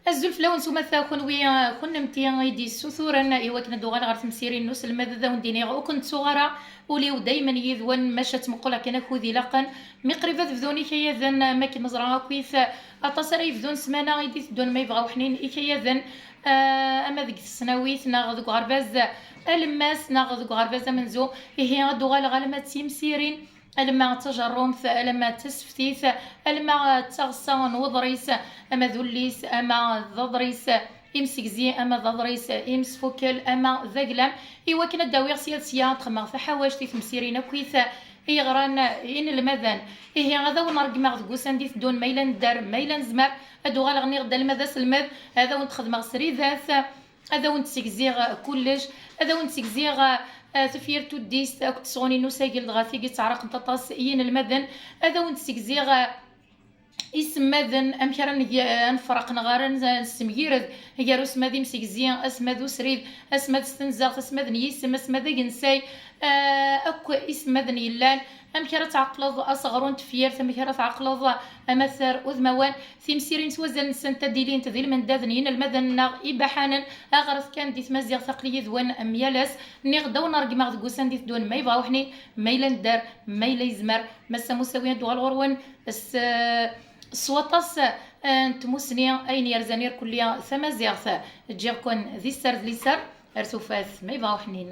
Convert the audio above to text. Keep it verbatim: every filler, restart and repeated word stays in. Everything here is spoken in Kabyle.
Azul fell-awen s umata, kunwi, kunemti i d-yessuturen i wakken ad d-uɣaleɣ ɣer temsirin n uselmed, ad awen-d-iniɣ ur ken-ttuɣ ara, ul-iw daymen yid-wen, maca ttmuquleɣ kan akud ilaqen. Mi qrib ad bdun ikayaden, am akken neẓra akkit, aṭas ara yebdun ssmana i d-iteddun ma yebɣa uḥnin ikayaden, ah, ama deg tesnawit neɣ deg uɣerbaz alemmas neɣ deg uɣerbaz amenzu. Ihi ad d-uɣaleɣ alamma d timsirin, alamma d tajerrumt, alamma d taseftit, alamma d taɣessa n uḍris, ama d ullis, ama d aḍris imsegzi, ama d aḍris imsfukel, ama d aglam, i wakken ad d-awiɣ sya d sya, ad xedmeɣ taḥawact i temsirin akkit i yeɣran inelmaden. Ihi ad awen-ṛeggmeɣ deg wussan d-iteddun, ma yella nedder, ma yella nezmer, ad uɣaleɣ nniɣ-d alma d aselmed, ad awen-d-xedmeɣ sridat, ad awen-d-segziɣ kullec, ad awen-d-segziɣ, eh, tafyirt tuddist akked tesɣunin n usagel, dɣa tigi ttɛeraqent aṭas i yinelmaden, ad awen-d-segziɣ, eh, isemmaden, amek ara neg, eh, nefreq neɣ ara n-, nessemgired gar usmad imsegzi, asmad usrid, asmad s tenzeɣt, asmad n yisem, asmad agensay, eh, akk isemmaden yellan, amek ara tɛeqleḍ aseɣru n tefyirt, amek ara tɛeqleḍ amatar udmawan. Timsirin s wazal-nsent ad d-ilint d ilmendad n yinelmaden-nneɣ ibaḥanen. Aɣret kan di tmaziɣt, aql-i yid-wen am yal ass. Nniɣ-d ad awen-ṛeggmeɣ deg wussan d-iteddun, ma yebɣa uḥnin, ma yella nedder, ma yella yezmer. Massa Musawi ad d-uɣal ɣur-wen s, s waṭas, eh, n tmussni, ayen yerzan irkelli tamaziɣt. Ǧǧiɣ-ken di sser d liser, ar tufat, ma yebɣa uḥnin.